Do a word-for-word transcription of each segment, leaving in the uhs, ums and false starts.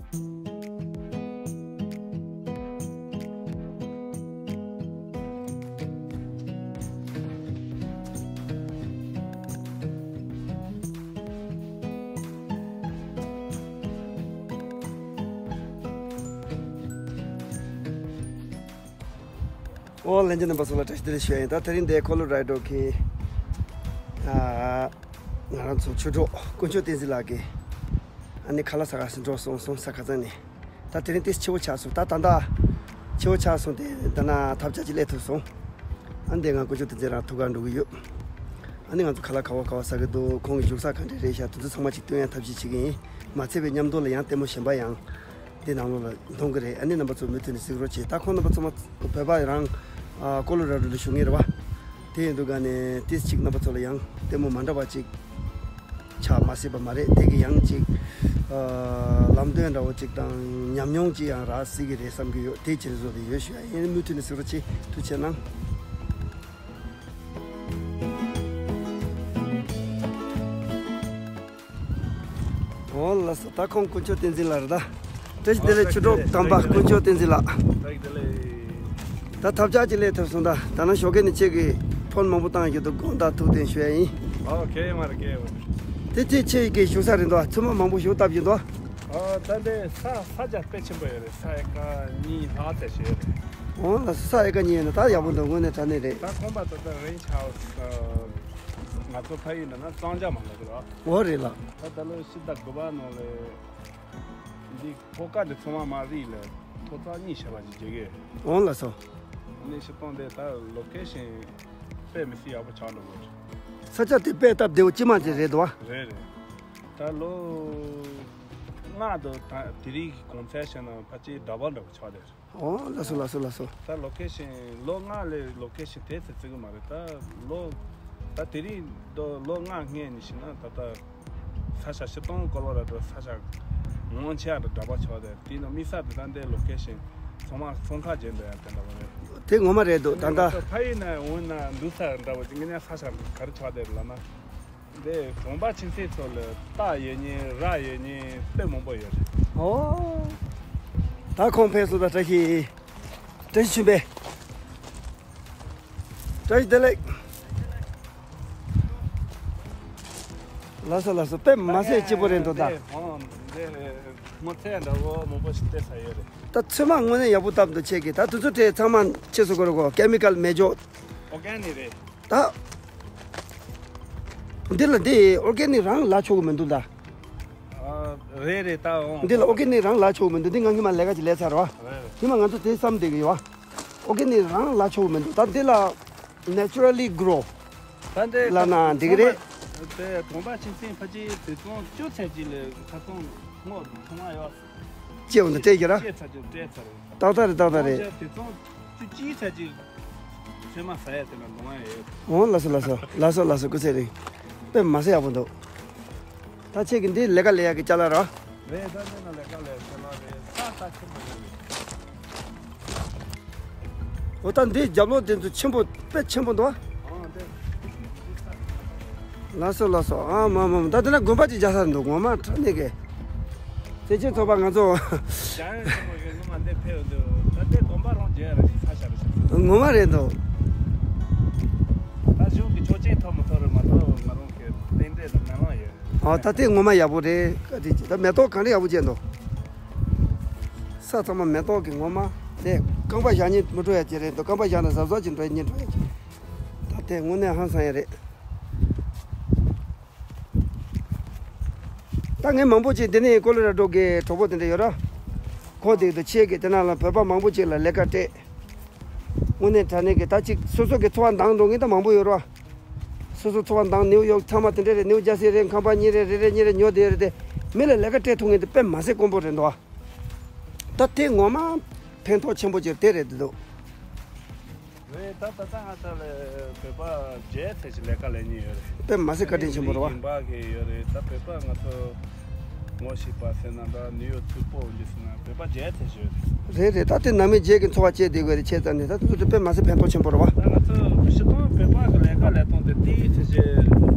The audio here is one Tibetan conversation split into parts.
ཨོ་ལྷན་རྒྱས་རྣམ་པ་ཚོ་ལ་བཀྲ་ཤིས་བདེ་ལེགས་ཞུ་ཡ་ཡིན། ད་དེ་རིང་འདི་ཀོ་ལོ་ར་ཌོ་གི་ཨ་ང་རང་ཚོ་ཆོས་གྲོགས་དཀོན་མཆོག་བསྟན་འཛིན་ལགས་ཀྱིས་ཨ་ནི་ཁ་ལག་ཟ་ག་ཞིག་འགྲོ་སོང་སོང་ས་ཁ་ཚང་ནས། ད་དེ་རིང་ཏོག་ཙམ་ཕྱི་པོ་ཆགས་སོང་། ད་ད་ལྟ་ཕྱི་པོ་ཆགས་སོང་། དེ་ད་ན་ཐབས་ཆག་ཅིག་སླེབས་ཐུབ་སོང་། ཨ་འདི་ང་དཀོན་མཆོག་བསྟན་འཛིན་རང་ཐུག་ག་འགྲོ་གི་ཡོད། ཨ་ནི་ང་ཚོ་ཁ་ལག་ག་བ་ག་བ་ཟ་གི་འདུག་ཁོང་གི་བཞུགས་ས་ག་འདྲ་རེད་ཤག་དེ་ཚོ་ཚང་མ་ཅིག་སྟོན་ཡ་ཐབས་ཤེས་བྱེད་ཀྱི་ཡིན། མ་ཚད་པའི་མཉམ་དུ་ལ་ཡང་ལྟད་མོ་གཞན་པ་ཡང་འདི་ནང་ལོགས་ལ་མཐོང་གི་རེད། ཨ་ནི་རྣམ་པ་ཚོ་མུ་མཐུད་ནས་གཟིགས་རོགས་བྱེད། ད་ཁོང་རྣམ་པ་ཚོ་མ་བོད་པ་རང་ཨ་ཀོ་ལོ་ར་ཌོ་ལ་བཞུགས་མཁན་རེད་བ། དེ་ཡིན་དུས་ག་ནས་ཏོག་ཙམ་ཅིག་རྣམ་པ་ཚོ་ལ་ཡང་ལྟད་མོ་མ་འདྲ་བ་ཅིག་ཆགས་མ་སྲིད་པ་མ་རེད། དེ་གི་ཡང་ཅིག་ཨ་ལམ་སྟོན་འདྲ་བོ་ཅིག་དང་ཉམས་མྱོང་ཅིག་ཡང་རག་སྲིད་ཀྱི་རེད་བསམ་གྱི་ཡོད། དེ་ཕྱིར་བཟོ་དེ་ཡོད་ཞུ་ཡ་ཡིན། མུ་མཐུད་ནས་གཟིགས་རོགས་བྱེད། ཐུགས་རྗེ་གནང་། ཨོ་ལགས་སོ། ད་ཁོང་དཀོན་མཆོག་བསྟན་འཛིན་ལགས་རེད་ད། བཀྲ་ཤིས་བདེ་ལེགས། ཆོས་གྲོགས་དམ་པ་དཀོན་མཆོག་བསྟན་འཛིན་ལགས། ད་ཐབས་ཆག་ཅིག་སླེབས་ཐུབ་སོང་། ད་ད་ནང་ཞོགས་ཀས་ནས་ཁྱེད་ཀྱིས་ཕོན་མང་པོ་བཏང་ཡོད་འདུག་དགོངས་དག་ཐུགས་བདེན་ཞུ་ཡ་ཡིན། ཨོ་ཁེ་མ་རེད་ཁེ་མ་རེད། དེ་ཚེ་ཁྱེད་ཀྱི་བཞུགས་ས་རེད་འདུག་ཚོད་མ་མང་པོ་ཞིག་བཏབ་ཀྱི་འདུག་ཨོ་ད་འདི་ས་ས་ཆ་དཔེ་ཆེན་པོ་ཡོད་རེད། ས་ཨེ་ཀ་གཉིས་ལྷག་ཙམ་ཞིག་ཡོད་རེད། ཨོ་ལགས་སོ། ས་ཨེ་ཀ་གཉིས་ཡོད་ན་ད་ཡག་པོ་འདུག་དངོས་གནས་དྲང་གནས་རེད། ད་ཁོམ་པ་ད་ལྟ་རེན་ཇི་ཧའུ་སི་ང་ཚོ་ཕ་ཡུལ་ནང་ན་གཙང་རྒྱ་མ་ལབ་ཀྱི་རེད། ཨོ་རེད་ལགས། ད་ད་ལོ་ཕྱི་ཟླ་དགུ་པ་ནང་ལ་འདི་ཕོ་ཁ་འདི་ཚང་མ་མ་རིག་ལ་ཐོ་ཚང་གཉིས་བྱས་པ་ཞིག་བརྗེ་གི། ཨོ་ལགས་སོ། ནི་ཤི་སྟོང་དེ་ད་ལོ་ཀེ་ཤན་དཔེ་མི་སྲིད་ཡག་པོ་ཆགས་འགྲོ་གི་རེད། ས་ཆ་དེ་དཔེ་སྟབས་བདེ་བོ་ཅི་མ་ཅིག་རེད་འདུག་བ། རེད་རེད། ད་ལོ་ལྔ་དང་ད་དེ་རིང་གི་གོང་ཚད་བཤད་ན་ཕལ་ཆེར་ཌ་བལ་འདྲ་བོ་ཆགས་བསྡད་རེད། ཨོ་ལགས་སོ་ལགས་སོ་ལགས་སོ། ད་ལོ་ཀེ་ཤན་ལོ་ལྔ་ལས་ལོ་ཀེ་ཤན་དེ་ཚོ་བརྩི་གི་མ་རེད། ད་ལོ་ད་དེ་རིང་དུ་ལོ་ལྔ་སྔོན་ནས་བཤད་ན་ད་ལྟ་ས་ཆ་ཕྱི་སྟོང་ཀོ་ལོ་ར་ཌོ་ས་ཆ་ངོ་ཆེ་བ་དང་འདྲ་པོ་ཆགས་བསྡད་རེད། དེ་ནི་དམིགས་བསལ་དུ་ད་ལྟའི་ལོ་ཀེ་ཤན་ཚང་མ་ཚོང་ཁང་བརྗེ་འདོད་ཡ་དེ་འདྲ་བ་རེད། དེ་ངོ་མ་རེད་འདུག་ད་ལྟ་ཕ་ཡུལ་ན་འོང་ན་འདུག་ས་འདྲ་བོ་ཅིག་ངས་ནས་ས་ཆ་ག་རེ་ཆགས་བསྡད་རེད་ལབ་ན། འདི་གྲོང་པ་ཆུང་ཆུང་ཚོ་ལ་རྟ་ཡོད་མཁན་ར་ཡོད་མཁན་དཔེ་མང་པོ་ཡོད་རེད། ཨོ། ད་ཁོང་ཕེབས་སོང་། ད་བཀྲ་ཤིས་བཀྲ་ཤིས་ཆོས་འཕེལ། བཀྲ་ཤིས་བདེ་ལེགས། ལགས་སོ་ལགས་སོ། དཔེ་མ་སྲིད་སྐྱིད་པོ་རེད་འདུག་ད། འདི་ཧོང་འདི་ངོ་ཚ་འདྲ་བོ་མང་པོ་ཞིག་སྟེར་ས་ཡོད་རེད། ད་ཚོད་མ་དངོས་གནས་ཡག་པོ་བཏབ་འདུག་ཁྱེད་ཀྱིས། ད་དུས་ཚོད་དེ་ཚང་མ་ཁྱེད་ཚོ་གོ་རེ་གོ་ཀེ་མི་ཀལ་མེད་འཇོག་ཨོར་གེ་ནིག་རེད། ད། འདི་ལ་འདི་ཨོར་གེ་ནིག་རང་ལ་ཆོག་གི་མི་འདུག་ད། ཨ། རེད་རེད་ད། འོང་། འདི་ལ་ཨོར་གེ་ནིག་རང་ལ་ཆོག་གི་མི་འདུག་འདི་ང་སྔོན་མ་ལས་ཀ་ཅིག་ལས་ཚར་བ། རེད་རེད། སྔོན་མ་ང་ཚོ་དེ་བསམ་བསྡད་ཀྱི་ཡོད་བ། ཨོར་གེ་ནིག་རང་ལ་ཆོག་གི་མི་འདུག་ད་འདི་ལ་ནེ་ཅུ་ར་ལི་གྷོ་རོ་ད་འདི་ལབ་ན་འགྲིག་གི་རེད། དེ་གྲོང་པ་ཆུང་ཆུང་ཕལ་ཆེར་དེ་ཚོ་བཅུ་ཚད་ཅིག་ལས་ཁ་སང་སྔོ་ཐུང་བ་ཡོད། ཅེས་འོང་དུ་སྤྲད་ཀྱི་ར། སྤྲད་ཚར་ཅིག་སྤྲད་ཚར། ཏག་ཏག་རེད་ཏག་ཏག་རེད། ཁོང་ཚོས་དེ་ཚོ་བཅུ་གཅིག་ཚར་ཅིག་ཚོད་མ་ཟ་ཡ་དེ་ན་ལོང་ཡ་ཡོད། འོང་། ལགས་སོ་ལགས་སོ་ལགས་སོ་ལགས་སོ། སྐུ་ཚེ་རིང་། དཔེ་མ་སྲིད་ཡག་པོ་འདུག་ད་ཁྱེད་ཀྱི་འདི་ལས་ཀ་ལས་ཡག་གི་ཅ་ལག་ར། རེད། ད་འདི་ན་ལས་ཀ་ལས་ཅ་ལག་རེད། ས་ས་ཆེན་པོ་རེད། འོ་ད་འདི་རྒྱབ་ལོགས་དེ་ཚོ་ཆེན་པོ་དཔེ་ཆེན་པོ་འདུག་ཨ། ལགས་སོ་ལགས་སོ། ཨ་མ་མ་མ། ད་དེ་ན་དགོན་པ་ཅིག་རྒྱག་ས་འདུག་ངོ་མ་དྲང་གནས་ཀྱི། དེ་ཅི་ཚོགས་པ་ང་ཚོ། ཞང་ཡོན་ཆེན་པོ་གི་ངོ་མ་འདི་ཕེབས་འདུག་ད་ལྟའི་དགོན་པ་རང་མཇལ་ཡ་ར་ཞིག་ས་ཆ་རེད་ཤག་ངོ་མ་རེད་འདུག་ད་གཞུང་གི་ཆོག་མཆན་ཐོབ་མི་ཐོབ་རེད་མ་གཏོགས་ང་རང་གི་རྟེན་འབྲེལ་དང་མེ་ལོང་ཡོད། ཨ། ད་ལྟའི་ངོ་མ་ཡག་པོ་རེད། བཀའ་དྲིན་ཆེ། ད་མེ་ཏོག་གང་འདྲ་ཡག་པོ་བྱས་འདུག་ས་ཚང་མ་མེ་ཏོག་གི་ངོ་མ། དེ་རྐང་པ་བཞག་སྙིང་མི་འགྲོ་ཡ་ཅིག་རེད་འདུག་རྐང་པ་བཞག་ན་གཟབ་གཟབ་ཅིག་འགྲོ་ཡ་སྙིང་འགྲོ་ཡ་ཅིག་ད་དེ་དངོས་གནས་ཧང་སང་ཡ་རེད། ད་ངས་མང་པོ་ཅིག་འདི་ནས་ཀོ་ལོ་ར་ཌོ་གི་གྲོགས་པོ་དེ་འདྲ་ཡོད་ར། ཁོ་དེ་དུ་ཆེད་ཀྱི་དེ་ནང་ལ་བོད་པ་མང་པོ་ཅིག་ལ་ལས་ཀ་སྤྲད། དངོས་གནས་དྲང་གནས་ཀྱི་ད་ཅིག་སོ་སོ་གི་འཚོ་བ་འདང་འགྲོ་མཁན་ད་མང་པོ་ཡོད་ར། སོ་སོ་འཚོ་བ་འདང་ནིའུ་ཡོག་ཚང་མ་དེ་འདྲ་རེད། ནིའུ་ཇར་སི་རེད། ཁང་པ་གཉིས་རེད། རེ་རེ་གཉིས་རེ་ཉོ་བསྡད་ཡོད་རེད་དེ། མི་ལ་ལས་ཀ་སྤྲད་ཐུབ་མཁན་དེ་དཔེ་མ་སྲིད་དཀོན་པོ་རེད་འདུག་ད་དེ་ངོ་མ་ཕན་ཐོགས་ཆེན་པོ་ཅིག་དེ་རེད་འདུག་རེད། ད་ད་ལྟ་ང་ཚོ་ལ་བོད་པ་བརྒྱད་ཙམ་ཞིག་ལས་ཀ་ལས་མཁན་ཡོད་རེད། དཔེ་མ་སྲིད་བཀའ་དྲིན་ཆེན་པོ་རེད་བ། ཡིན་པ་གི་ཡོད་རེད། ད་བོད་པ་ང་ཚོ་ངོ་ཤེས་པ་ཟེར་ན་འདྲ། ནིའུ་ཡོག་ཚུར་སྤོ་འོང་རྒྱུ་ཟེར་ན་བོད་པ་བརྒྱད་ཙམ་ཞིག་ཡོད་རེད། རེད་རེད། ད་དེ་ནང་མི་བརྒྱད་ཀྱི་འཚོ་བ་སྐྱེལ་བསྡད་དགོས་རེད། བྱས་ཙང་ནས་ད་དེ་ཚོ་དེ་དཔེ་མ་སྲིད་ཕན་ཐོགས་ཆེན་པོ་རེད་བ། ད་ང་ཚོ་སྤྱིར་བཏང་བོད་པ་གི་ལས་ཀ་ལས་སྟངས་དེ་ཏིའི་ཚེ་ཞེ་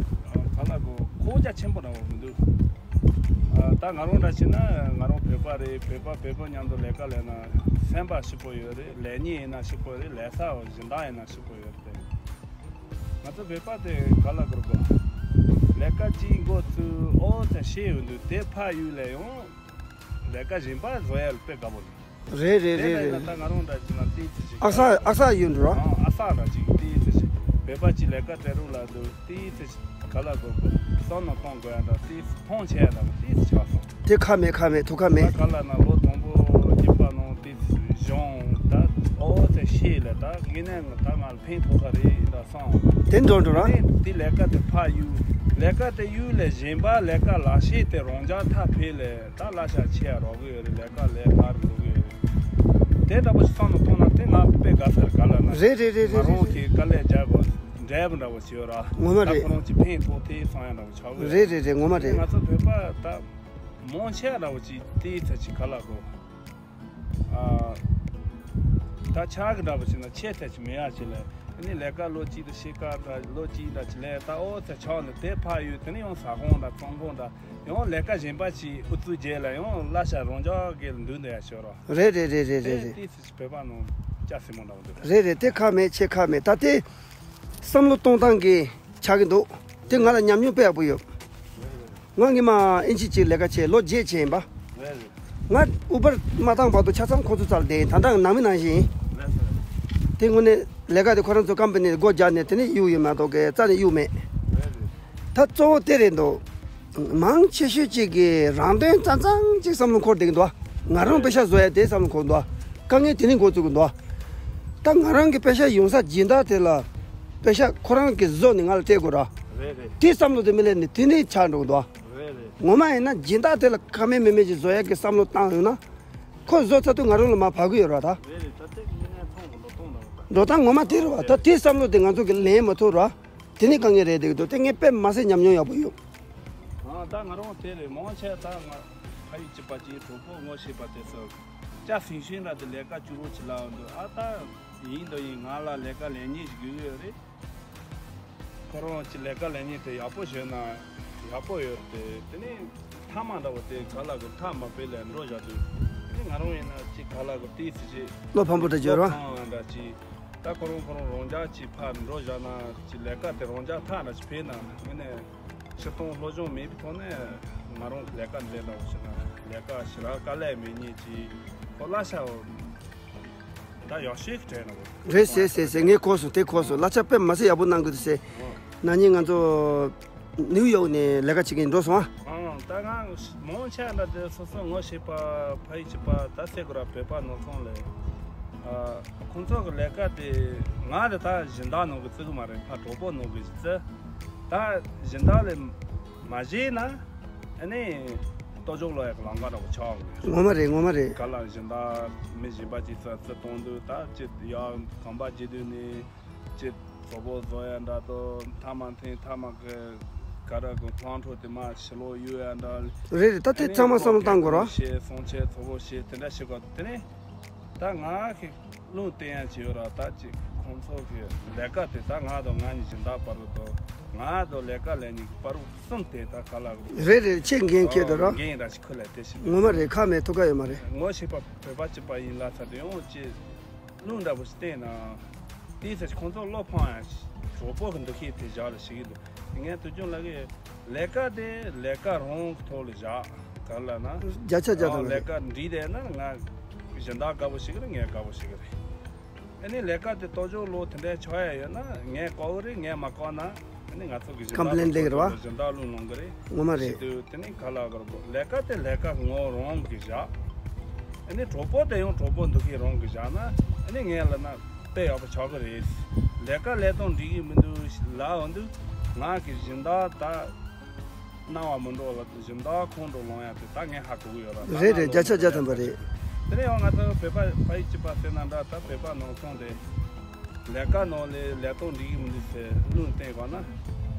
ག་ལ་གོ་ཁོ། ཨོ་རྒྱ་ཆེན་པོ་འདྲ་བོ་མི་འདུག་ཨ། ད་ང་རང་འདྲ་བྱས་ན་ང་རང་བོད་པ་རེད། བོད་པ་བོད་པ་མཉམ་དུ་ལས་ཀ་ལས་ན་སེམས་པ་སྐྱིད་པོ་ཡོད་རེད། ལས་མཁན་ཡིན་ན་སྐྱིད་པོ་རེད། ལས་ས་སྦྱིན་བདག་ཡིན་ན་སྐྱིད་པོ་ཡོད་རེད། ང་ཚོ་བོད་པ་དེ་ག་ལ་དགོས་དགོས། ལས་ཀ་གཅིག་འགོ་བཙུགས་ཨོ་ཙམ་ཤེས་ཡོང་དུས་དེ་ཕར་གཡུག་ལས་ཡང་ལས་ཀ་གཞན་པ་བཟོ་ཡ་ལ་དཔེ་དགའ་པོ་རེད། རེད་རེད། དེ་རེད་ལས་ན་རེད། ད་ང་རང་འདྲ་བྱས་ན་ཏིག་ཙི་ཞིག་ཨ་ས་ཨ་ས་ཡོད་འགྲོ་ར། ཨང་། ཨ་ས་འདྲ་ཅིག་ཏིག་ཙི་ཞིག་བོད་པ་ཅིག་ལས་ཀ་སྤྲད་རོགས་ལ་འདུག་ཏིག་ཙི་ཞིག་ག་ལ་དགོས་དགོས་བསམ་བློ་གཏོང་དགོས་ཡ་འདྲ་ཏིག་ཙི་མཐོང་ཆེ་ཡ་འདྲ་ཏིག་ཙི་ཆགས་སོང་། དེ་ཁ་མེད་ཁ་མེད་ཐུགས་ཁ་མེད། ད་ག་ལ་ན་ལོ་དང་པོ་གཉིས་པ་ནང་ཏིག་ཙི་གཞུང་ད་ཨོ་ཙི་ཤེས་ལས་ད་ངེས་ནས་ད་ང་ལ་ཕན་ཐོགས་ས་རེད་ད་སོང་། དེ་འགྲོ་འགྲོ་ར། དེ་དེ་ལས་ཀ་དེ་ཕར་གཡུག་ལས་ཀ་དེ་གཡུག་ལས་གཞན་པ་ལས་ཀ་ལག་ཤེས་དེ་རང་འཇགས་ཐག་འཕེལ་ལས། ད་གླ་ཆ་ཆེ་ཡ་རག་གི་ཡོད་རེད། ལས་ཀ་ལས་ཕར་འགྲོ་གི་ཡོད་རེད། དེ་འདྲ་པོ་ཞིག་བསམ་བློ་གཏོང་ན་དེ་ང་དཔེ་དགའ་ས་རེད། ག་ལ་ན་རེད་རེད་རེད་ང་རང་གི་དཀའ་ལས་རྒྱག་དགོས་འབྲས་བུ་འདྲ་པོ་ཞིག་ཡོད་ར། ངོ་མ་ད་རེད། ཁོ་རང་གི་ཕན་ཐོགས་དེ་བསམ་ཡ་འདྲ་པོ་ཆགས་གི་ཡོད་རེད། རེད་རེད་རེད། ངོ་མ་རེད། ང་ཚོ་བོད་པ་ད་མང་ཆེ་བ་འདྲ་པོ་ཅིག་དེའི་ཚད་ཅིག་ག་ལ་གོ། ཨ། ད་ཆག་གི་འདྲ་པོ་བྱས་ན་ཆེ་ཐལ་གྱི་མེད་ཡ་ཅིག་ལས། དེ་ནས་ལས་ཀ་ལོ་གཅིག་དང་ཕྱེད་ཀ་འདྲ་ལོ་གཅིག་འདྲ་ཅིག་ལས་ད་ཨོ་ཚེ་ཆག་ནས་དེ་ཕར་ཡོད། དེ་ནས་ཡང་ཟ་ཁང་འདྲ་ཚོང་ཁང་འདྲ་ཡང་ལས་ཀ་གཞན་པ་ཅིག་ཨུ་ཚུགས་རྒྱས་ལ་ཡང་གླ་ཆ་རང་འཇགས་ཀྱི་འདུག་འདི་ཡ་ཤོར་རོ། རེད་རེད་རེད་རེད། དེ་རེད་རེད། དེ་ཚེ་བོད་པ་ནང་སྐྱ་སེ་མོ་འདྲ་བོ་འདུག་རེད་རེད། དེ་ཁ་མེད་ཆེ་ཁ་མེད། ད་དེ་བསམ་བློ་གཏོང་སྟངས་ཀྱི་ཆགས་ཀྱི་འདུག་དེ་ང་ལ་ཉམས་མྱོང་དཔེ་ཡག་པོ་ཡོད། ང་སྔོན་མ་ཨིན་ཇི་ཅིག་ལས་ཀ་བྱས་ལོ་བརྒྱད་བྱས་ཡིན་པ། ང་ཨུ་བར་མ་བཏང་བར་དུ་ཆ་ཚང་ཁོ་ཚོ་རྩར་བསྡད་ཡིན། ད་ལྟ་ནང་མི་ནང་བཞིན་ཡིན། དེ་དངོས་གནས་ལས་ཀ་དེ་ཁོ་རང་ཚོ་ཀམ་པ་ནི་སྒོ་རྒྱག་ནས་དེ་ནས་གཡུག་ཡོད་མ་གཏོགས་གི་རྩ་ནས་གཡུག་མེད། ད་གཙོ་བོ་དེ་རེད་འདུག་མང་ཆེ་ཤོས་ཅིག་གིས་རང་དོན་ཙང་ཙང་ཅིག་བསམ་བློ་འཁོར་བསྡད་ཀྱི་འདུག་ང་རང་པེ་ཤག་བཟོ་ཡ་དེ་བསམ་བློ་འཁོར་འདུག་དཀའ་ངལ་དེ་ནས་འགོ་བཙུགས་ཀྱི་འདུག་ད་ང་རང་གི་པེ་ཤག་ཡོང་ས་སྦྱིན་བདག་དེ་ལ་པེ་ཤག་ཁོ་རང་གིས་བཟོ་ནས་ང་ལ་སྤྲད་དགོས་ར། རེད་རེད། དེ་བསམ་བློ་དེ་མི་སླེབས་ནས་དེ་ནས་ཆགས་འགྲོ་གི་འདུག་རེད་རེད། ངོ་མ་ཡིན་ན་སྦྱིན་བདག་དེ་ལ་ཁ་མེད་མི་མེད་ཅིག་བཟོ་ཡ་གི་བསམ་བློ་བཏང་ཡོད་ན། ཁོ་བཟོ་ཚར་དུས་ང་རང་ལ་མར་བབས་ཀྱི་ཡོད་ར་ད། རེད་རེད། ད་ལྟའི་མི་ངན་ཚང་གི་འགྲོ་སྟངས་འདྲ་བོ་ད། འགྲོ་སྟངས་ངོ་མ་དེ་རེད་བ། ད་དེ་བསམ་བློ་དེ་ང་ཚོ་གི་ལེན་མ་ཐུབ་ར། དེ་ནི་དཀའ་ངལ་རེད་འདུག་དེ་ངས་དཔེ་མ་སྲིད་ཉམས་མྱོང་ཡག་པོ་ཡོད། ཨ། ད་ང་རང་དེ་རེད། མང་ཆེ་ད་ང་ཕ་ཡུལ་གཅིག་པ་གཅིག་གྲོགས་པོ་ངོ་ཤེས་པ་དེ་ཚོ་སྐྱ་སིང་ཤིང་འདྲ་དེ་ལས་ཀ་བཅུ་རོགས་ཅིག་ལབ་འདུག་ཨ། ད་ཡིན་དང་ཡིན། ང་ལ་ལས་ཀ་ལས་མཁན་ཞིག་དགོས་ཀྱི་ཡོད་རེད། ཁོ་རང་གི་ལས་ཀ་ལས་མཁན་དེ་ཡག་པོ་བྱས་ན་ཡག་པོ་ཡོད་དེ། དེ་ནས་མཐའ་མ་འདྲ་བོ་དེ་ག་ལ་གོ་མཐའ་མ་དཔེ་ལས་འགྲོ་བཞག་དུས། དེ་ནས་ང་རང་ཡིན་ན་ཅིག་ག་ལ་གོ་ཏིས་ཅིག་བློ་ཕམ་པོ་འདྲ་བརྗོད་རོགས། ཕངས་བ་འདྲ་ཅིག་ད་ཁོ་རང་ཁོ་རང་རང་འཇགས་ཅིག་ཕར་འགྲོ་བཞག་ན་ཅིག་ལས་ཀ་དེ་རང་འཇགས་ཐག་འདྲ་ཅིག་ཕེབས་ན་ངས་ནས་ཕྱི་གཏོང་བློ་སྦྱོང་མེད་པའི་ཐོག་ནས་ང་རང་གི་ལས་ཀ་འདི་འདྲ་བོ་བྱས་ན་ལས་ཀ་ཞེ་དྲག་དཀའ་ལས་མེད་མཁན་ཅིག་ཁོ་གླ་ཆ་འོ། ད་ཡག་ཤོས་ཀྱི་གྲས་ན་བོ། རེད་ཟེར་ཟེར་ཟེར། ངས་གོ་སོང་། དེ་གོ་སོང་། གླ་ཆ་དཔེ་མ་སྲིད་ཡག་པོ་གནང་གི་འདུག་ཟེར། ཨོ། ན་ནིང་ང་ཚོ་ནིའུ་ཡོག་ནས་ལས་ཀ་བྱེད་མཁན་འགྲོ་སོང་ཨ། ཨང་། ད་ང་མང་ཆེ་འདྲ་དེ་སོ་སོ་ངོ་ཤེས་པ་ཕ་ཡུལ་གཅིག་པ་ད་སེ་གོ་ར་བོད་པ་ནོར་ཚང་ལས། ཨ། ཁོང་ཚོ་གི་ལས་ཀ་དེ་ང་དེ་ད་སྦྱིན་བདག་ནང་གི་བརྩི་གི་མ་རེད། ཕ་གྲོགས་པོ་ནང་གི་བརྩི། ད་སྦྱིན་བདག་ལས་མ་བྱས་ན། ཨ་ནི། ལྟོ་ཅོག་ལོ་ཡག་ལང་ཀ་འདྲ་བོ་ཆགས་འོང་གི། ངོ་མ་རེད། ངོ་མ་རེད། ག་ལ་སྦྱིན་བདག་མི་གཞན་པ་ཅིག་ས་རྩི་གཏོང་དུས་ད་ཅི་ཡག་གམ་པ་བརྗེ་དུས་ནི་ཅི་གྲོགས་པོ་བཟོ་ཡ་འདྲ་དོ། མཐའ་མ་འཐེན་མཐའ་མ་གི་ག་ར་གི་ཁོང་ཁྲོ་དེ་མ་ཕྱི་ལོགས་གཡུག་ཡ་འདྲ། རེད་རེད། ད་དེ་ཚང་མ་བསམ་བློ་བཏང་དགོས་ར། ཨ་ནི་ཁོང་གི་ཤེས་སོང་ཆེ་གྲོགས་པོ་ཤེས་དེ་འདྲ་ཞིག་གོ། དེ་ནི་ད་ང་གི་ལུང་བསྟན་ཡ་ཅིག་ཡོད་ར། ད་ཅིག་ཁོང་ཚོ་གི་ལས་ཀ་དེ་ད་ང་དང་ང་གཉིས་སྦྱིན་བདག་བར་དུ་དོ། ང་དང་ལས་ཀ་ལས་མཁན་གྱི་བར་དུ་གསུམ་དེ་ད་ག་ལ་རེད་རེད། ཁྱེད་འགན་འཁྱེར་འདུག་ར། འགན་ར་ཞིག་ཁུར་ལ་དེ་ཞིག་ངོ་མ་རེད། ཁ་མེད་ཐུགས་ཁ་ཡོད་མ་རེད། ངོ་ཤེས་པ་བོད་པ་གཅིག་པ་ཡིན་ལ་ཚ་དེ་ཡོང་ཅི་ལུང་འདྲ་པོ་ཞིག་བསྟན་ན། དེའི་ཚེ་ཁོང་ཚོ་བློ་ཕངས་ཡ་གྲོགས་པོ་གི་འདུ་ཤེས་དེ་བཞག་ལ་ཞིག་གི་འདུག་ངས་དུས་རྒྱུན་ལ་གི་ལས་ཀ་དེ་ལས་ཀ་རང་གི་ཐོག་ལ་བཞག་ག་ལ་ན། བརྒྱ་ཆ་བརྒྱ་དང་ལས་ཀ་འགྲིག་བསྡད་ན་ང་སྦྱིན་བདག་དགའ་པོ་ཞིག་རེད། ངས་དགའ་པོ་ཞིག་རེད། ཨ་ནི་ལས་ཀ་དེ་ལྟོ་ཅོག་ལོ་དེ་འདྲའི་ཆགས་ཡ་ཡོད་ན་ངས་བཀག་གི་རེད། ངས་མ་བཀག་ན་ཨ་ནི་ང་ཚོ་གི་སྦྱིན་བདག་ཀམ་པི་ལེན་ལས་ཀྱི་རེད་བ། སྦྱིན་བདག་ལུང་ལོང་གི་རེད། ངོ་མ་རེད། ཞེས་དུས་དེ་ནི་ག་ལ་གར་པོ་ལས་ཀ་དེ་ལས་ཀ་ངོ་རང་གི་བཞག་ཨ་ནི་གྲོགས་པོ་དེ་ཡང་གྲོགས་པོ་འདུ་ཤེས་རང་གི་བཞག་ན་ཨ་ནི་ངས་ལབ་ན་དཔེ་ཡག་པོ་ཆགས་གི་རེད། ལས་ཀ་ལས་སྟངས་འགྲིག་གི་མི་འདུག་ལབ་འོང་དུས་ང་གི་སྦྱིན་བདག་ད། སྣང་བ་མི་འགྲོ་ལ་སྦྱིན་བདག་ཁོང་ཁྲོ་ལངས་ཡ་དེ་ད་ངས་ཧ་གོ་གི་ཡོད་ར། རེད་རེད། བརྒྱ་ཆ་བརྒྱ་ཐམ་པ་རེད། དེ་ནས་ཡང་ང་ཚོ་བོད་པ་ཕ་ཡུལ་གཅིག་པ་ཟེར་ན་འདྲ། ད་བོད་པ་ནང་ཚོང་དེ་ལས་ཀ་ནང་ལས་ལས་སྟངས་འགྲིག་གི་མི་འདུག་ཟེར་ལུང་བསྟན་གོ་ན་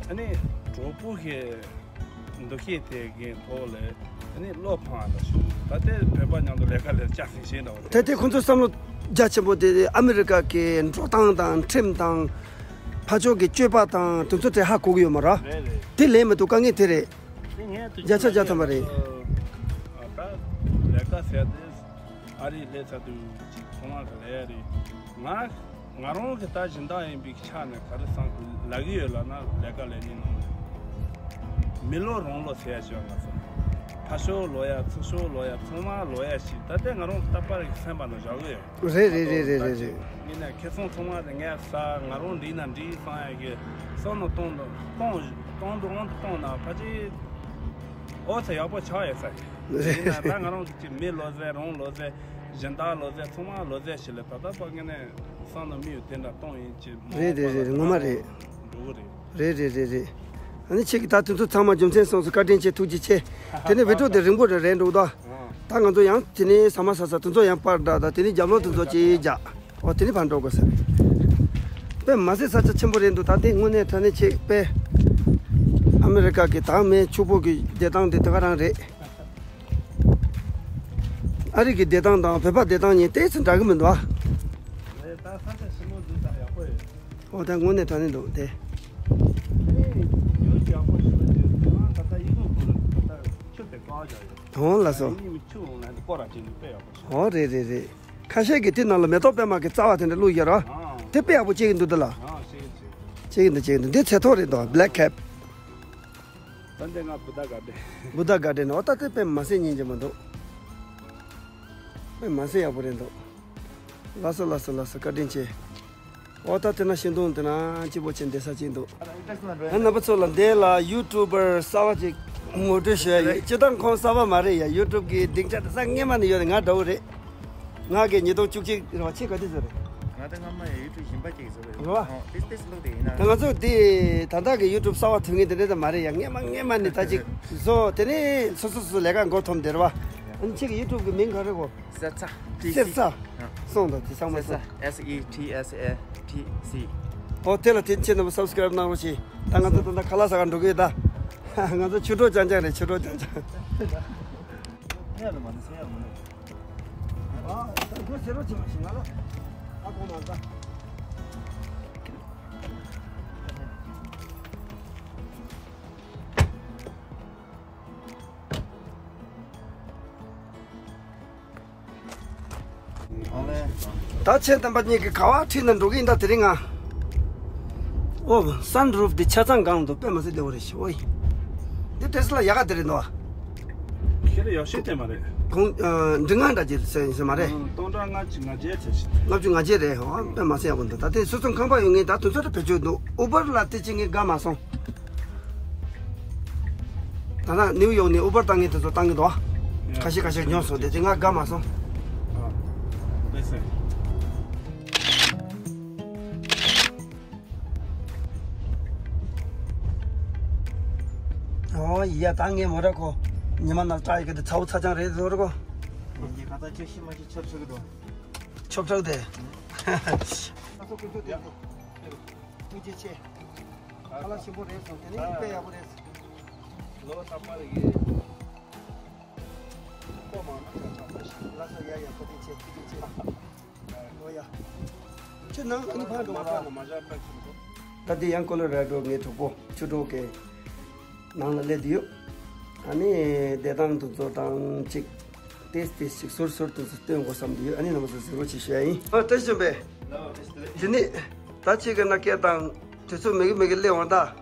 ཨ་ནི་གྲོགས་པོ་ཞིག་འདུ་ཤེས་དེ་གི་ཐོག་ལས་ཨ་ནི་བློ་ཕངས་ཡ་འདྲ་ཞུ། ད་དེ་བོད་པ་མཉམ་དུ་ལས་ཀ་ལས་ལྕགས་ཟིན་ཤེས་འདྲ་བ་དེ། ད་དེ་ཁོང་ཚོ་བསམ་བློ་རྒྱ་ཆེན་པོ་དེ་ཨ་མི་རི་ཀ་གི་འགྲོ་སྟངས་དང་ཁྲིམས་དང་། ཕར་ཕྱོགས་ཀྱི་སྤྱོད་པ་དང་དེ་ཚོ་དེ་ཧ་གོ་གི་ཡོད་མ་རེད། རེད་རེད། དེ་ལས་མི་འདུག་དཀའ་ངལ་དེ་རེད། དེ་ངས་དུ་བརྒྱ་ཆ་བརྒྱ་ཐམ་པ་རེད། ཨ་ད་ལས་ཀ་ཟེར་དེ་ཨ་རི་སླེབས་ཚར་དུས་ཅིག་ཚོང་ལམ་ག་ལས་རེད། ང་ང་རང་གི་ད་སྦྱིན་བདག་ཡིན་པའི་ཆ་ནས་ག་རེ་བསམ་ལབ་ཀྱི་ཡོད་ལབ་ན། ལས་ཀ་ལས་ནི་ནང་མི་ལོ་རང་ལོ་ཟེར་ཡ་ཞིག་ཡོད་མ་སོང་། ཕར་ཕྱོགས་ལོ་ཡ་ཚུར་ཕྱོགས་ལོ་ཡ་ཚང་མ་ལོ་ཡ་ཞིག་ད་ལྟ་ང་རང་གི་ལྟ་བ་རེ་སེམས་པ་ནང་བཞག་གི་ཡོད། རེད་རེད་རེད་རེད་རེད་རེད། ངས་ནས་ཁེ་བཟང་ཚང་མ་དེ་ངས་ས་ང་རང་འགྲིག་ན་འགྲིག་བསམ་ཡ་གི་བསམ་བློ་གཏོང་དུ་གཏོང་གཏོང་དུ་དབང་དུ་གཏོང་ན་ཕལ་ཆེར་ཨོ་ཚེ་ཡག་པོ་ཆགས་ཡོད་ས་ཡིན། རེད། ཡིན་ན་ད་ང་རང་གི་ཅིག་མི་ལོ་ཟེར་རང་ལོ་ཟེར་གཞན་དག་ལོ་ཟེར་ཚང་མ་ལོ་ཟེར་ཞིག་ལས་ད་ལྟ་བ་ངས་ནས་བསམ་བློ་མི་ཡོད་དེ་འདྲ་གཏོང་ཡིན་ཅེས་མ་རེད་རེད་རེད་རེད། ངོ་མ་རེད། འགྲོ་གི་རེད། རེད་རེད་རེད་རེད། ཨ་ནི་ཁྱེད་ཀྱིས་ད་དེ་ཚོ་ཚང་མ་རྒྱུ་མཚན་གསུངས་སོང་། བཀའ་དྲིན་ཆེ། ཐུགས་རྗེ་ཆེ། དེ་ནས་བི་ཌིའོ་དེ་རིང་པོ་རེ་རེ་འགྲོ་ད། ད་ང་ཚོ་ཡང་དེ་ནས་ཟ་མ་ཟ་ས་དེ་ཚོ་ཡང་པར་འདྲ་ད་དེ་ནས་རྒྱབ་ལོགས་དེ་ཚོ་ཅིག་རྒྱག་ཨོ་དེ་ནས་ཕར་འགྲོ་དགོས་ཟེར། དཔེ་མ་སྲིད་ས་ཆ་ཆེན་པོ་རེད་འདུག་ད་དེ་དངོས་གནས་དྲང་གནས་ཆེ་དཔེ། ཨ་མི་རི་ཀ་གི་དྭངས་མའི་ཆུ་བོ་གི་བདེ་ཐང་དེ་དེ་ག་རང་རེད། ཨ་རི་གི་བདེ་ཐང་དང་བོད་པ་བདེ་ཐང་གཉིས་ཏོག་ཙམ་འདྲ་གི་མི་འདུག་ཨ། རེད། ད་ས་ཆ་ཞིམ་པོ་འདུག་ད་ཡག་པོ་ཡོད། ཨོ་ད་དངོས་གནས་དྲང་གནས་འདུག་དེ། ཨེ་ཡུལ་ཡག་པོ་ཞིག་ལ་ཡོད་དེ་ང་ད་ལྟ་ཡིག་ངོ་ཁོ་ལ་ད་ལྟ་ཆུ་དེ་བཀག་བཞག་ཡོད། ཨོ་ལགས་སོ། ཡིན་མི་ཆུ་འོང་ན་སྐོར་ར་བྱེད་ནི་དཔེ་ཡག་པོ་ཞིག་ཨོ་རེད་རེད་རེད། ཁ་ཤས་ཀྱིས་དེ་ནང་ལ་མེ་ཏོག་པད་མ་གི་རྩ་བ་དེ་འདྲ་བླུགས་ཡོད་ར། ཨ། དེ་དཔེ་ཡག་པོ་སྐྱེ་གི་འདུག་ད་ལ། ཨ་ཤེས་ཤེས། སྐྱེ་གི་འདུག་སྐྱེ་གི་འདུག་འདི་ཚེ་ཐོག་རེད་འདུག་Black Cap། ད་འདི་ང་བུ་ད་ག་འདྲེ། བུ་ད་ག་འདྲེ་ནི་ཨོ་ད་དེ་དཔེ་མ་སྲིད་སྙིང་རྗེ་མ་འདུག་དཔེ་མ་སྲིད་ཡག་པོ་རེད་འདུག་ལགས་སོ་ལགས་སོ་ལགས་སོ། བཀའ་དྲིན་ཆེ། ཨོ་ད་དེ་ན་ཤིང་སྡོང་དེ་ན་སྐྱིད་པོ་བྱས་བསྡད་ས་ཅིག་འདུག་ཨ་རྣམ་པ་ཚོ་ལ་འདི་ལ་ཡུ་ཊུབ་པར་གསར་པ་ཅིག་ངོ་སྤྲོད་ཞུ་ཡ་ཡོད། སྤྱིར་བཏང་ཁོང་གསར་པ་མ་རེད་ཡ། ཡུ་ཊུབ་གི་སྡིངས་ཆ་དེ་ས་སྔས་མ་ནས་ཡོད་རེད། ང་འདྲ་བོ་རེད། ང་གི་ཉིས་སྟོང་བཅུ་གཅིག་རེད་བ། ཁྱེད་ག་དུས་བཟོས་རེད། ང་ད་སྔ་མ་ཡ་ཡུ་ཊུབ་གཞན་པ་ཅིག་བཟོས་རེད། རེད་བ། ཨོ་ཏིས་ཏིས་ལུག་དེ་ཡིན་ན། ད་ང་ཚོ་དེ་ད་ལྟ་གི་ཡུ་ཊུབ་གསར་པ་ཐོན་མཁན་དེ་འདྲ་ད་མ་རེད་ཡ། སྔས་མ་སྔས་མ་ནས་ད་ཅིག་བཟོ་དེ་ནས་སོ་སོ་སོ་ལས་ཀ་འགོ་ཐོམ་དེ་རེད་བ། ཨ་ནི་ཁྱེད་ཀྱི་ཡུ་ཊུབ་གི་མིང་ག་རེ་གོ། གསེར་རྩ། གསེར་རྩ། ཨ། སོང་དང་དེ་ཚང་མ་གསེར་སོང་། རྩ། S E T S A T C། ཨོ་དེ་ལ་དེ་ཁྱེད་རྣམ་པ་སབ་སི་ཀ་རེབ་གནང་རོགས་བྱེད། ད་ང་ཚོ་ད་ལྟ་ཁ་ལག་ཟ་གར་འགྲོ་གི་ཡོད་ད། ང་ཚོ་ཆུ་གྲོགས་རྐྱང་རྐྱང་རེད། ཆུ་གྲོགས་རྐྱང་རྐྱང་། ཨ་ད་ཁོ་ཟེར་རོགས་བྱེད་མ་ཤེས་ང་ལ། ཨ་ཁོ་མ་ཟ། ད་ཁྱེད་རྣམ་པ་གཉིས་ཀྱི་ག་བ་ཁྲིད་ན་འགྲོ་གི་ཡིན་ད་དེ་རིང་ང་། ཨོ་སན་རུབ་འདི་ཆ་ཚང་གང་འདུག་དཔེ་མ་སྲིད་བདེ་བོ་རེད་ཤི་ཨོ་ཡིན། འདི་ཏེ་སི་ལ་ཡག་ག་དེ་རེད་འདུག་ཨ། ཁྱེད་རེ་ཡག་ཤོས་དེ་མ་རེད། གོང་ཨ་འབྲི་ང་འདྲ་ཅིག་ཟེར་ཡིན་ཟེར་མ་རེད། སྟོང་ཕྲག་ལྔ་བཅུ་ང་བརྒྱད་ཚད་ཤི། ལྔ་བཅུ་ང་བརྒྱད་རེད་ཨོ་དཔེ་མ་སྲིད་ཡག་པོ་འདུག་ད་ལྟའི་སོ་སོ་ཁང་པ་ཡོད་ངེས་ད་དུས་ཚོད་དེ་བེད་སྤྱོད་འདུག་ཨུ་བར་ལ་དེ་ཅི་ངས་དགའ་མ་སོང་། ད་ནང་ནིའུ་ཡོག་ནས་ཨུ་བར་བཏང་མཁན་དེ་ཚོ་བཏང་གི་འདུག་ཨ། ཁ་ཤས་ཁ་ཤས་ཉོས་སོང་དེ་དེ་ང་དགའ་མ་སོང་། ཨོ་ཡ་ད་ངས་མོ་ར་ཁོ་ཉི་མ་ནར་བཀྲ་ཡི་གི་དེ་ཚ་བོ་ཚ་ཅང་རེད་ཟོ་ར་ཁོ། ཡིན་གྱི་ཁ་ཚ་ཆོས་ཤི་མ་ཤི་ཆོབ་ཆོབ་གི་འདུག་ཆོབ་ཆོབ་དེ། ཨ་སོ་ཁོ་ཚོ་དེ་ཚོ། ཐུགས་རྗེ་ཆེ། ཁ་ལག་ཞིམ་པོ་རེད་སོང་དེ་ནས་དཔེ་ཡག་པོ་རེད། ལོ་ས་པ་རེད་གི། ཁོ་མང་ན་ཆ་ཚང་པ་ཞིག་ལ་སོ་ཡ་ཡ་ཁོ་ཐུགས་རྗེ་ཆེ་ཐུགས་རྗེ་ཆེ། ཨོ་ཡ། ཁྱོད་ནང་ཨ་ནི་ཕར་འགྲོ་མ་ཐག་ན་མ་བཞག་པ་ཞིག་འགྲོ། ད་དེ་ཡང་ཀོ་ལོ་ར་ཌོ་ངའི་གྲོགས་པོ་ཆུ་གྲོགས་ཀྱི་ནང་ལ་སླེབས་དུས་ཡོད། ཨ་ནི་བདེ་ཐང་དུ་ཚོ་དང་གཅིག་ཏེས་ཏེས་ཅིག་ཟུར་ཟུར་དུ་སྟོན་དགོས་བསམ་གྱི་ཡོད། ཨ་ནི་རྣམ་པ་ཚོ་གཟིགས་རོགས་བྱེད་ཞུ་ཡ་ཡིན། ཨ་བཀྲ་ཤིས་བདེ་ལེགས། དེ་ནི་ད་ཅིག་གི་ན་སྐད་དང་དུས་ཚོད་མེད་གི་མེད་གི་སླེབས་འོང་ད།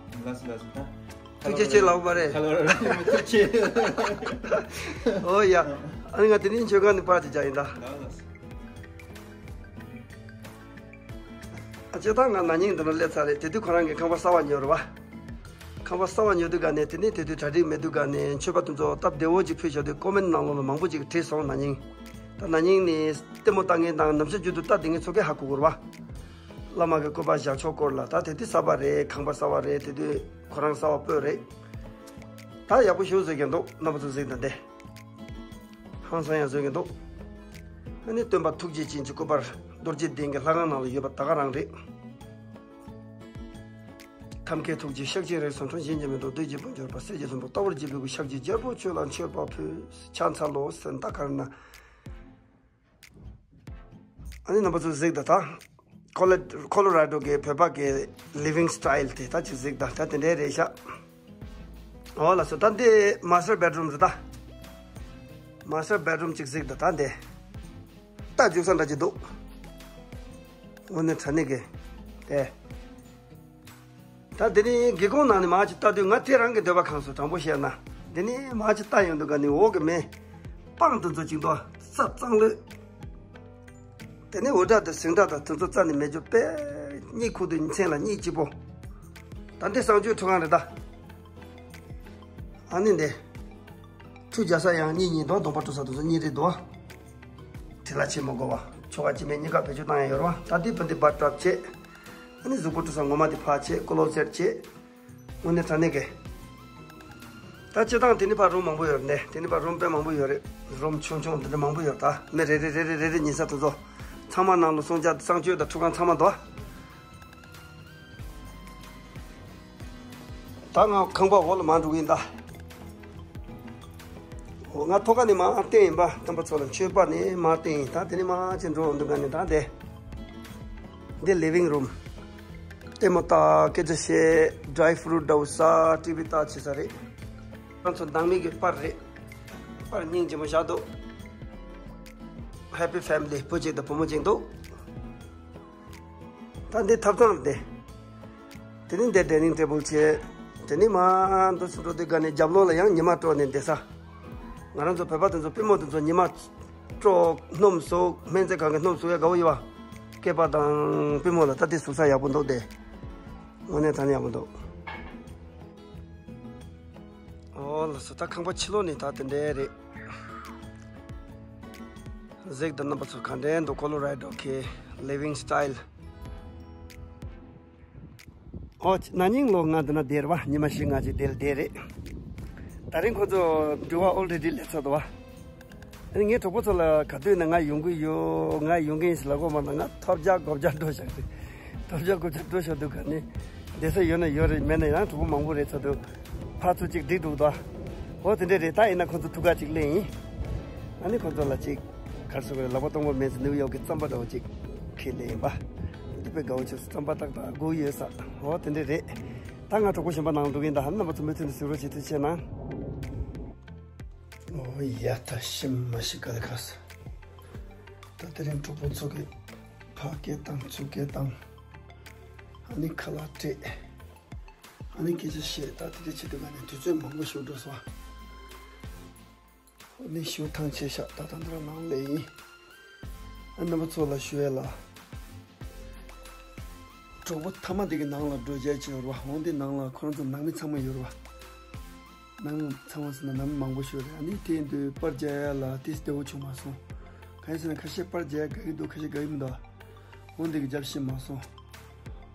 ལགས་སོ་ལགས་སོ་ད། ཐུགས་རྗེ་ཆེ་ལབ་པ་རེད། ཁ་ལོ་ར་ཐུགས་རྗེ་ཆེ། ཨོ་ཡ། ཨ་ནི་ང་དེ་ནི་མཆོད་ཁང་ནས་པར་ཅིག་རྒྱག་ཡིན་ད། ལགས་ལགས་སོ། ཨ་ཅེ་ད་ང་ན་ནིང་འདི་ན་སླེབས་ཚར་རེད། དེ་དུས་ཁོ་རང་གིས་ཁང་པ་གསར་པ་ཉོས་རེད་བ། ཁང་པ་གསར་པ་ཉོ་དུས་ག་ནས་དེ་ནས་དེ་དུས་གྲ་སྒྲིག་མེད་དུས་ག་ནས་མཆོད་པ་དེ་ཚོ་སྟབས་བདེ་བོ་ཅིག་ཕུལ་བཞག་དུས་ཀོ་མེན་ནང་ལོགས་ལ་མང་པོ་ཅིག་བྲིས་སོང་ན་ནིང་། ད་ན་ནིང་ནས་ལྟད་མོ་ལྟ་མཁན་དང་ནམ་ཞག་རྒྱུན་དུ་ལྟ་བསྡད་མཁན་ཚོ་གས་ཧ་གོ་གི་རེད་བ། བླ་མ་གི་སྐུ་པར་བཞག་ཕྱོགས་སྐོར་ལ་ད་དེ་དུས་གསར་པ་རེད། ཁང་པ་གསར་པ་རེད། དེ་དུས་ཁོ་རང་གསར་པ་སྤོས་རེད། ད་ཡག་པོ་ཞེ་པོ་བཟོས་ཀྱི་འདུག་རྣམ་པ་ཚོ་གཟིགས་དང་བསྡད། ཧང་སང་ཡང་བཟོས་ཀྱི་འདུག་ཨ་ནི་སྟོན་པ་ཐུགས་རྗེ་ཅན་གྱི་སྐུ་པར་རྡོ་རྗེ་གདན་གྱི་ལྷ་ཁང་ནང་ལ་ཡོད་པ་ད་ག་རང་རེད། ཐབས་མཁས་ཐུགས་རྗེ་ཤཱཀྱའི་རིགས་སུ་འཁྲུངས། གཞན་གྱིས་མི་ཐུབ་བདུད་ཀྱི་དཔུང་གྱུར་པ། གསེར་གྱི་ཟུམ་པ་ལྟ་བུར་བརྗིད་པའི་སྐུ། ཤཱཀྱའི་རྒྱལ་པོ་ཁྱོད་ལ་མཆོད་པ་ཕུལ། ཕྱག་འཚལ་ལོ་ཟེར་ད་ག་རེ་ན། ཨ་ནི་རྣམ་པ་ཚོ་གཟིགས་དང་ད། ཁོ་ལོ་ཁོ་ལོ་ར་ཌོ་གི་བོད་པ་གི་living style དེ་ད་ཅིག་གཟིགས་དང་། ད་དེ་འདྲའི་རེད་ཤག་འོ་ལགས་སོ། ད་འདི་master bedroom རེད་ད། master bedroom ཅིག་གཟིགས་དང་། ད་འདི་ད་རྒྱུག་ས་འདྲ་ཅིག་འདུག་དངོས་གནས་དྲང་གནས་ཀྱི་དེ། ད་དེ་ནི་སྒེའུ་ཁུང་ནང་ནས་མར་ཅིག་ལྟ་དུས། ང་དེ་རང་གི་འདོད་པ་གང་སོང་དྲང་པོ་བཤད་ན། དེ་ནི་མར་ཅིག་ལྟ་ཡོང་དུས་ག་ནི་འོག་གི་མེ་སྤང་དེ་ཚོ་ཅིག་འདུག་ས་གཙང་ལོས། དེ་ནི་འུར་སྒྲ་དང་ཟིང་སྒྲ་དང་དེ་ཚོ་རྩ་ནས་མེད་རྒྱུ་དཔེ་གཉིད་ཁུག་དུས་མཚན་ལ་གཉིད་སྐྱིད་པོ། ད་འདི་གསང་སྤྱོད་ཁྲུས་ཁང་རེད་ད། ཨ་ནི་འདི། ཁྲུས་རྒྱག་ས་ཡང་གཉིས་གཉིས་འདུག་སྡོམ་པ་སྤྲོ་ས་དེ་ཚོ་གཉིས་རེད་འདུག་དྲི་ལ་བྱེད་མི་དགོས་པ། ཆོ་ག་བྱེད་མི་གཉིས་ཀ་བེད་སྤྱོད་བཏང་ཡ་ཡོད་རེད་བ། ད་འདི་བུ་འདི་bath tub བྱེད། ཨ་ནི་གཟུགས་པོ་བཀྲུ་ས་ངོ་མ་འདི་ཕར་བྱེད། ཀོ་ལོ་སེ་ཊི་བྱེད། དངོས་གནས་དྲང་གནས་ཀྱི། ད་སྤྱིར་བཏང་དེ་ནི་ཕར་རུམ་མང་པོ་ཡོད་རེད་ནས། དེ་ནི་ཕར་རུམ་དཔེ་མང་པོ་ཡོད་རེད། རུམ་ཆུང་ཆུང་འདི་འདྲ་མང་པོ་ཡོད་རེད། ད་མི་རེ་རེ་རེ་རེ་རེ་རེ་ཉན་ས་དེ་ཚོ་ཚང་མ་ནང་ལ་སོང་ཅག་གསང་སྤྱོད་དང་ཁྲུས་ཁང་ཚང་མ་འདུག་ད་ང་ཁང་པ་འོག་ལ་མར་འགྲོ་གི་ཡིན་ད། འོ་ང་ཐོག་ཁ་ནས་མར་བསྟན་ཡིན་པ། རྣམ་པ་ཚོ་ལ་མཆོད་པ་ནས་མར་བསྟན་ཡིན། ད་དེ་ནས་མར་ཅིག་འགྲོ་འདུག་ག་ནས་ད་དེ། འདི་living room། ལྟད་མོ་ལྟ། སྐད་ཆ་བཤད། dry fruit འདྲ་བོ་ཟ། ཊི་ཝི་ལྟ་བྱེད་ས་རེད། ང་ཚོ་ནང་མི་གི་པར་རེད། པར་སྙིང་རྗེ་མོ་བཞག་འདུག happy family བུ་གཅིག་དང་བུ་མོ་གཅིག་འདུག་ད་འདི་ཐབ་ཚང་དེ། དེ་ནི་འདི་dining table བྱས། དེ་ནི་མར་འདུག་སེ་འགྲོ་དུས་ག་ནས་རྒྱབ་ལོགས་ལ་ཡང་ཉི་མ་དཀྲོག་ནས་བསྡད་ས། ང་རང་ཚོ་བོད་པ་དེ་ཚོ་པུས་མོ་དེ་ཚོ་ཉི་མ་དཀྲོག་སྣུམ་བཟོ། སྨན་རྩིས་ཁང་གི་སྣུམ་བཟོ་ཡ་དགའ་བོ་ཡོད་བ། སྐེད་པ་དང་པུས་མོ་ལ་ད་དེ་བཟོ་ས་ཡག་པོ་འདུག་དེ། དངོས་གནས་དྲང་གནས་ཡག་པོ་འདུག་འོ་ལགས་སོ། ད་ཁང་པ་ཕྱི་ལོགས་ནས་ད་དེ་འདྲས་རེད། གཟིགས་དང་། རྣམ་པ་ཚོ་ག་འདྲས་འདུག་ཀོ་ལོ་ར་ཌོ་གི་living style། ཨོ། ན་ནིང་ལོ་ང་འདི་ན་བསྡད་རེད་བ། ཉི་མ་བཞི་ལྔ་ཅིག་དེ་ལ་བསྡད་རེད། ད་རིང་ཁོ་ཚོ་འགྲུལ་བ་already སླེབས་ཚར་འདུག་བ། ཨ་ནི་ངའི་གྲོགས་པོ་ཚོ་ལ་ག་དུས་ནས་ང་ཡོང་གི་ཡོད། ང་ཡོང་གི་ཡིན་ཟེར་ལབ་གོ་མ་ན། ང་ཐོབ་རྒྱག་སྒོ་རྒྱག་འགྲོ་བཞག་རེད། ཐོབ་རྒྱག་སྒོ་རྒྱག་འགྲོ་བཞག་འདུག་ག་ནི། བསྡད་ས་ཡོད་ན་ཡོད་རེད། མེད་ན་ཡང་གྲོགས་པོ་མང་པོ་རེད་ཚོ་འདུག་ཕར་ཚུར་ཅིག་སྒྲིག་འདུག་ད། འོ་དེ་འདྲས་རེད། ད་ཡིན་ན་ཁོ་ཚོ་ཐུག་ག་ཅིག་སླེབས་ཡིན། ཨ་ནི་ཁོ་ཚོ་ལ་ཅིག་ག་རེ་ཟེར་དགོས་རེད། ལག་པ་སྟོང་པ་མེད་ཚེ་ནིའུ་ཡོག་གི་རྩམ་པ་འདྲ་བོ་ཅིག་ཁྱེར་སླེབས་ཡིན་པ། འདི་དཔེ་དགའ་བོ་བྱས་སོང་། རྩམ་པ་ཏག་ཏག་སྒུག་ཡོད་ས། འོ་དེ་འདྲས་རེད། ད་ང་གྲོགས་པོ་གཞན་པ་ནང་འགྲོ་གི་ཡིན། ད་ཧ་ནི་རྣམ་པ་ཚོ་མུ་མཐུད་ནས་གཟིགས་རོགས་བྱེད། ཐུགས་རྗེ་ཆེ་གནང་། འོ་ཡ། ད་ཤི་མ་ཤི་ག་ལེ་ཁ་ས། ད་དེ་རིང་གྲོགས་པོ་ཚོ་གི་ཕ་སྐད་བཏང་ཚུར་སྐད་བཏང་། ཨ་ནི་ཁ་ལག་སྤྲད། ཨ་ནི་སྐད་ཆ་བཤད། ད་དེ་འདྲ་བྱེད་དུས་ག་ནས་དུས་ཚོད་མང་པོ་ཞིག་འགྲོ་སོང་། ཨ་ནི་ཞུ་ཐང་ཆད་ཤག་ད་ད་འདི་རང་ནང་སླེབས་ཡིན། ཨ་རྣམ་པ་ཚོ་ལ་ཞུ་ཡས་ལ། གྲོགས་པོ་མཐའ་མ་དེ་གི་ནང་ལ་འགྲོ་བྱས་ཅིག་ཡོད་རེད་བ། འོང་དེ་ནང་ལ་ཁོ་རང་ཚོ་ནང་མི་ཚང་མ་ཡོད་རེད་བ། ནང་མི་ཚང་མ་ཟེར་ན་ནང་མི་མང་པོ་ཞིག་རེད། ཨ་ནི་དེ་ཡིན་དུས་པར་རྒྱག་ཡ་ལ་དེ་བདེ་བོ་བྱུང་མ་སོང་། གང་ཡིན་ཟེར་ན་ཁ་ཤས་པར་རྒྱག་ཡ་དགའ་གི་འདུག་ཁ་ཤས་དགའ་གི་མི་འདུག་འོ་འདི་གི་རྒྱབ་ཤེས་མ་སོང་།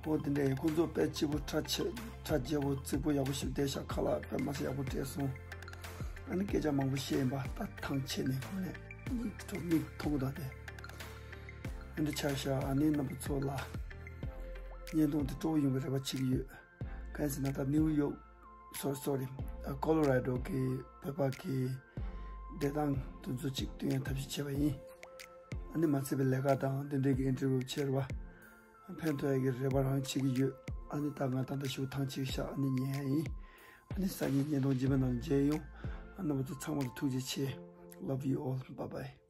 འོ་དེ་འདྲ་ཡིན། ཁོང་ཚོ་དཔེ་སྐྱིད་པོ་ཁྲ་ཆེ་ཁྲ་རྒྱས་པོ་རྩིག་པོ་ཡག་པོ་ཞིག་བསྡད་ཤག་ཁ་ལག་དཔེ་མ་ཟད་ཡག་པོ་སྤྲད་སོང་། ཨ་ནི་སྐད་ཆ་མང་པོ་བཤད་ཡིན་པ། ད་ཐང་ཆད་ནས་ཁོང་ནས་མིག་ཐོ་མིག་མཐོང་གི་འདུག་སྟེ། ཨ་འདི་ཆ་ཤག་ཨ་ནི་རྣམ་པ་ཚོ་ལ་བརྙན་ཐུང་དེ་སྤྲོ་པོ་ཡོང་བའི་རེ་བ་བྱེད་ཀྱི་ཡོད། གང་ཡིན་ཟེར་ན་ད་ནིའུ་ཡོག་སོ་སོ་རི་ཨ་ཀོ་ལོ་ར་ཌོ་གི་བོད་པ་གི་བསྡད་སྟངས་དེ་ཚོ་ཅིག་སྟོན་ཡ་ཐབས་ཤེས་བྱས་པ་ཡིན། ཨ་ནི་མ་ཚད་པའི་ལས་ཀ་དང་དེ་འདྲའི་གི་ཨིན་ཊར་བིའུ་བྱས་རེད་བ། ཕན་ཐོགས་ཡ་གི་རེ་བ་རང་བྱེད་ཀྱི་ཡོད། ཨ་ནི་ད་ང་ད་ལྟ་ཞུ་ཐང་ཆད་ཤག་ཨ་ནི་ཉན་ཡ་ཡིན། ཨ་ནི་སང་ཉིན་བརྙན་ཐུང་རྗེས་མའི་ནང་མཇལ་ཡོང་། ཨ་རྣམ་པ་ཚོ་ཚང་མ་ལ་ཐུགས་རྗེ་ཆེ། Love you all. Bye bye.